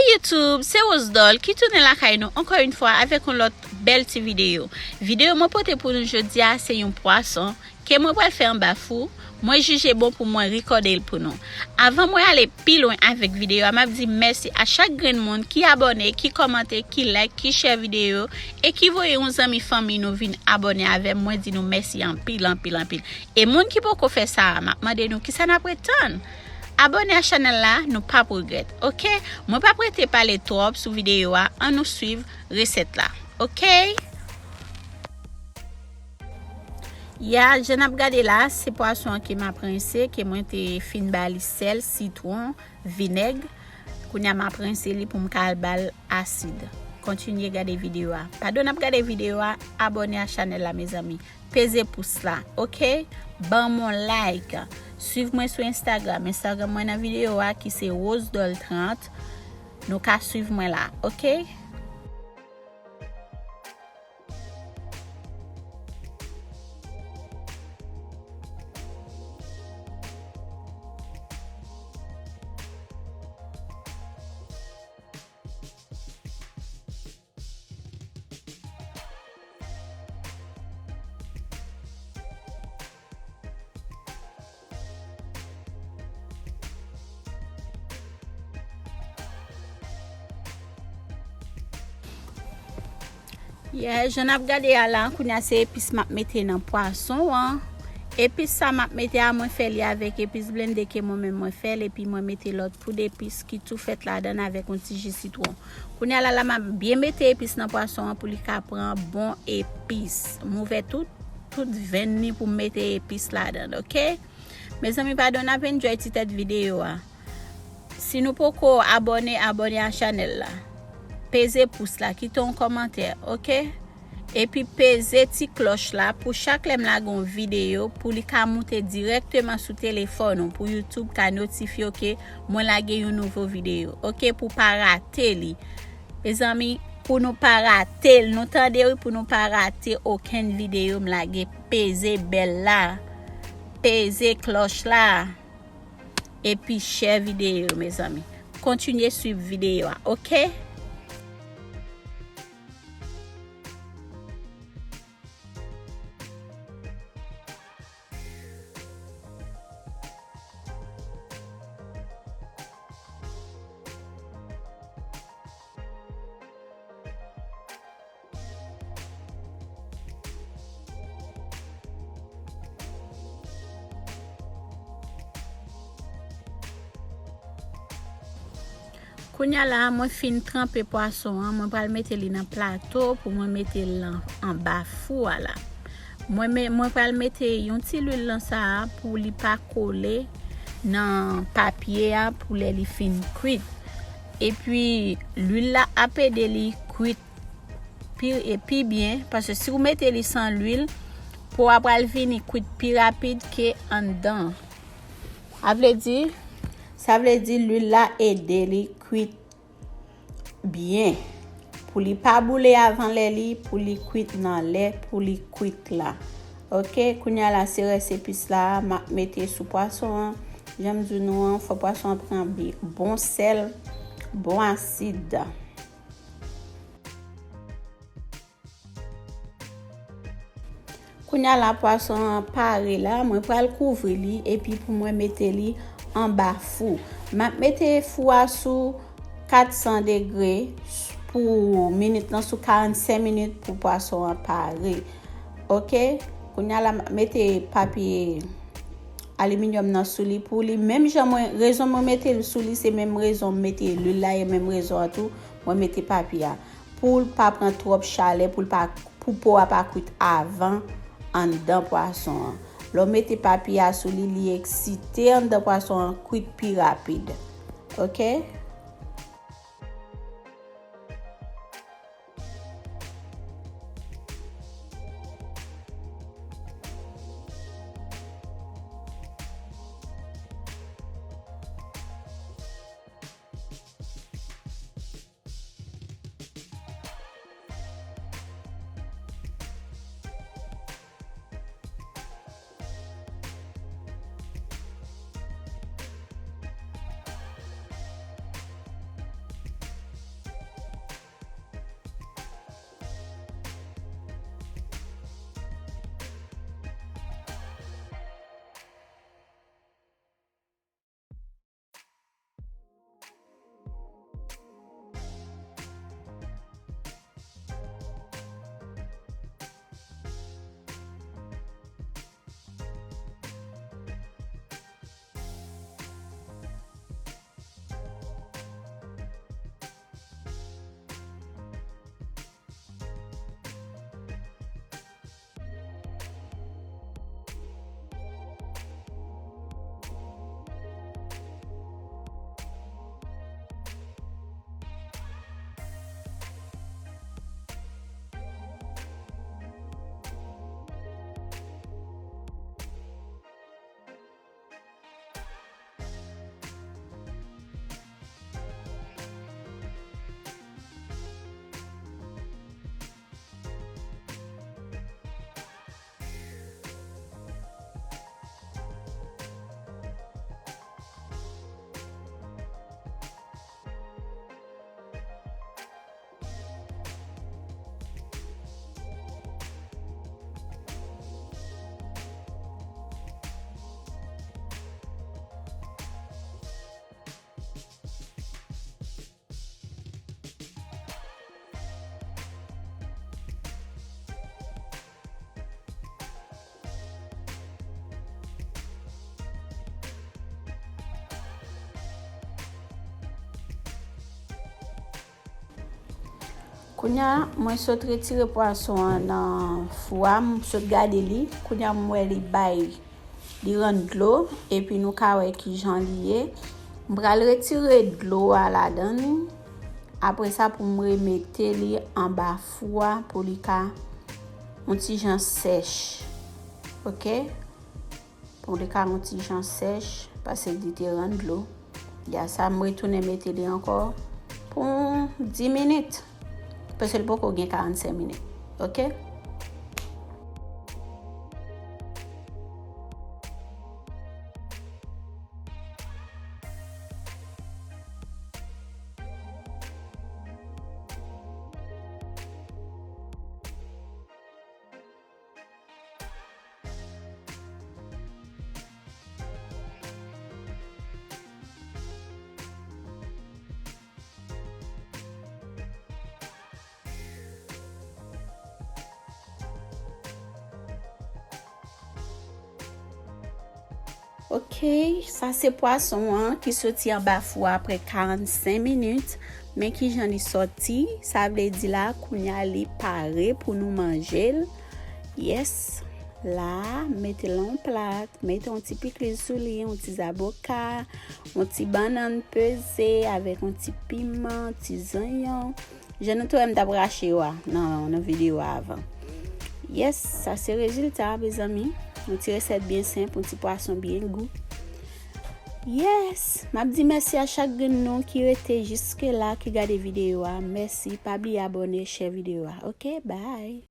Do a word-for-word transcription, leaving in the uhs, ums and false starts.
YouTube, se Rose Doll ki tounen lakay nou ankò yon fwa avèk yon lòt bèl ti videyo. Videyo mwen pote pou nou jodi a se yon pwason ke mwen pral fè anba fou. Mwen jije bon pou mwen rekòde l pou nou. Avan mwen ale pi lwen avèk videyo a, m ap di mèsi a chak grenn moun ki abòne, ki kòmante, ki like, ki share videyo e ki voye yon zanmi fanmi nou vin abòne avè m. Mwen di nou mèsi anpil, anpil, anpil. E moun ki poko fè sa a, m ap mande nou kisa n ap ret tann? Abòne a chanèl la, nou p ap regrèt, oke? Mwen p ap rete pale twòp sou videyo a, ann nou swiv resèt la, oke? Ya, jan n ap gade la, se pwason an ke m ap rense, ke mwen te fin ba li sèl, sitwon, vinèg. Kounye a m ap rense li pou m ka al ba l asid. Kontinye gade videyo a. Pandan n ap gade videyo a, abòne a chanèl la, mezanmi. Peze pous la, oke? Ban m yon like. Swiv mwen sou Instagram. Instagram mwen nan videyo a ki se Rose Doll trant. Nou ka swiv mwen la, oke? Yeah, jan n ap gade a la, kounye a se epis m ap mete nan pwason an. Epis sa m ap mete a, mwen fè li avèk epis blende ke mwen menm mwen fè l, epi mwen mete lòt poud epis ki tou fèt ladan avèk yon ti ji sitwon. Kounye a la, la m ap byen mete epis nan pwason an pou li ka pran bon epis. M ouvè tout, tout venn li pou m mete epis ladan, oke? Mezanmi, pandan n ap enjoy ti tèt videyo a. Si nou poko abòne, abòne a chanèl la. Peze pous la, kite yon kòmantè, oke? Epi peze ti klòch la pou chak lè m lage yon videyo pou li ka moute dirèkteman sou telefòn ou, pou YouTube ka notifye w ke mwen lage yon nouvo videyo, oke? Pou pa rate li. Mezanmi, pou nou pa rate l, nou tande wi, pou nou pa rate okenn videyo m lage, peze bèl la, peze klòch la. Epi share videyo, mezanmi. Kontinye swiv videyo a, oke? Kounye a la, mwen fin tranpe pwason an, mwen pral mete li nan plato pou mwen mete l an, anba fou a la. Mwen me-, mwen pral mete yon ti lwil nan sa a pou li pa kole nan papye a pou lè li fin kwit. Epi, lwil la ap ede li kwit pi, e pi byen, paske si w mete li san lwil, po a pral vini kwit pi rapid ke anndan. A vle di, sa vle di lwil la ede li kwit byen. Pou li pa boule avan lè li, pou li kwit nan lè, pou li kwit la. Oke, kounye a la, se rès epis la, m ap mete sou pwason an. Jan m di nou an, fò pwason an pran bi-, bon sèl, bon asid. Kounye a la, pwason an pare la, mwen pral kouvri li epi pou mwen mete li anba fou. M ap mete fou a sou kat san degre pou minit lan, sou karannsenk minit pou pwason an pare. Oke? Kounye a la, m ap mete papye aliminyòm nan sou li pou li. Menm jan mwen, rezon mwen mete l sou li, se menm rezon m mete lwil la, e menm rezon an tou, mwen mete papye a. Pou l pa pran twòp chalè, pou l pa, pou po a pa kwit avan anndan pwason an. Lè w mete papye a sou li, li eksite anndan pwason an kwit pi rapid. Oke? Kounye a, mwen sot retire pwason an nan fou a, m sot gade li. Kounye a, m wè li bay, li rann dlo, epi nou ka wè kijan li ye. M pral retire dlo a ladan li. Apre sa, pou m remete li anba fou a, pou li ka yon ti jan sèch. Oke? Pou li ka yon ti jan sèch, paske li te rann dlo. Ya sa, m retounen mete li ankò pou dis minit. Paske li poko gen karannsenk minit. Oke? Ok, sa se pwason an ki soti anba fou a apre karannsenk minit. Men kijan li soti, sa vle di la, kounye a li pare pou nou manje l. Yes, la, mete l nan yon plat, mete yon ti pikliz sou li, yon ti zaboka, yon ti bannann peze avèk yon ti piman, ti zonyon. Jan nou te wè m t ap rache yo a nan, nan videyo a avan. Yes, sa se rezilta, mezanmi. Yon ti resèt byen senp, yon ti pwason byen gou. Yes, m ap di mèsi a chak grenn nou ki rete jiske la, ki gade videyo a. Mèsi, pa bliye abòne, share videyo a. Ok, bye.